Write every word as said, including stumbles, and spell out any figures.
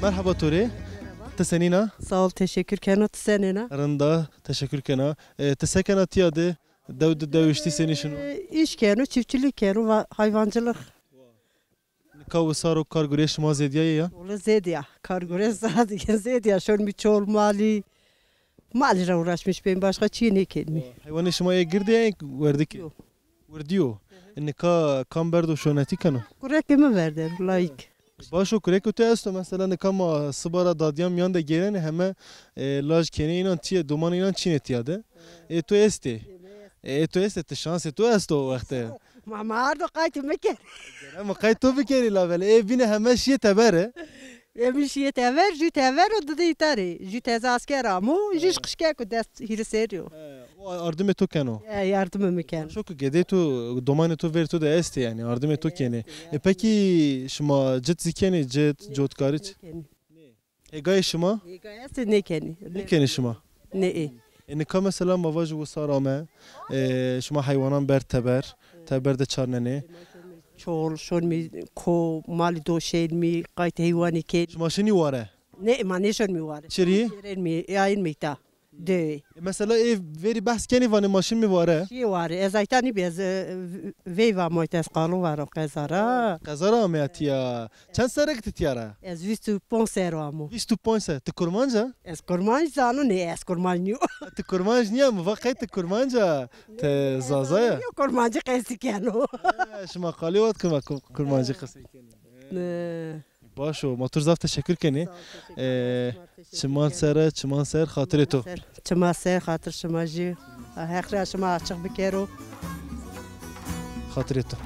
Merhaba to rê. Ti senîn a? Sağ ol, teşekkür keno. Ti senîn a? Rind a, teşekkür kena. E, ti se kena tiya de? Dew de dew iştî senî şino? E, iş keno, çiftçilik keno, va-, hayvancılık. Nika wisar o kargurê şima zêdîyayê ya? Wele zêdîya. Kargurê zêdîya, zêdîya. Şonmî çol malî. Malî ra uğraşmış bên, başka çî nêkenmî. Heywanê şima ê gird ê ya werdikê? Yo. Wirdî yo. E, nika kam berdo şonetî keno? Kurekê mi verder, layik. Baş o, kurekê to esto, mesela nika ma siba ra dadîyan mîyan de gêrenê heme, e, laj kenê înan çîyê, domanê înan çînê tîya de. Ê to estê. Ê to estê, ti şansê to esto o wexte. Ma, ma ardo qaytê mi kerê. Ama qayt to bikerî labelê. Ê bîne heme şîyê teber e. Ê mi şîyê tever, jû tever o, didê îta rê. Jû teze asker amo, jû qişkek o, dest hîrê serrî yo. He, o ardimê to keno. E, yardimê mi keno. Şo ku gedê to, domanê to verê to de estê yanî, ardimê to kenê. E, pekî şima cit zî kenê, cit, cotkarî çi? Hêgayê şima? Hêgayê estê, nêkenî. Nêkenî şima? Nê, ê. E, nika mesela ma vajî wisar ame, e, şima heywanan berd teber, teber de çarnenê. Çol, şonmî ko, malî do şenmî, qayt heywanî kên. Şima şinî ware? Nê, ma nêşonmî ware. Çirî? Şêrênmî, yayînmî îta. Dê. E, mesela ê verî behs kenî vanê ma şinmî ware? Şîyê ware. Ez ayta nîbî, ez, e, veyva moyt, ez qalo varo qeza ra. Qeza ra ameya tîya. Çend serrî ti tîya ra? Ez vîst û ponc serr amo. Vîst û ponc serr. Ti kurmanc a? Ez kurmanc zano, nê, ez kurmanc nîyo. Ti kurmanc nîya, mi va qey ti kurmanc a. Ti zaza ya. Nîyo, kurmancî qesî keno. He, şima qalî wat kurma-, ku-, kurmancî qesey kenî. Ne. Baş o, ma tu zaf teşekkür kenî. Ee, çiman ser, çiman ser, xatirê to. Çima ser, xatir şima jî. Heq ra şima açıq bikero. Xatirê to.